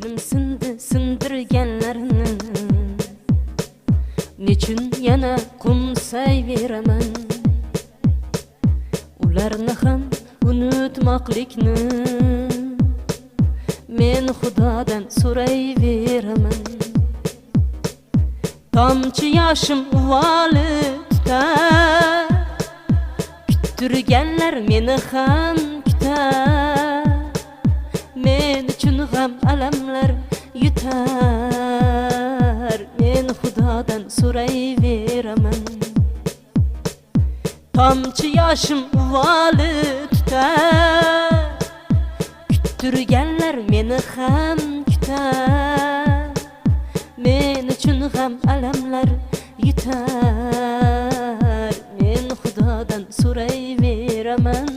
Ko'nglim sindi sindirganlarini, nechun yana qo'msayveraman? Ularni ham unutmoqlikni men Xudodan so'rayveraman. Tomchi yoshim uvoli tutar, kuttirganlar meni ham kutar. Men uchun g'am alamlar yutar, men Xudodan so'rayveraman. Tomchi yoshim uvoli tutar, kuttirganlar meni ham kutar. Men uchun g'am alamlar yutar, men Xudodan so'rayveraman.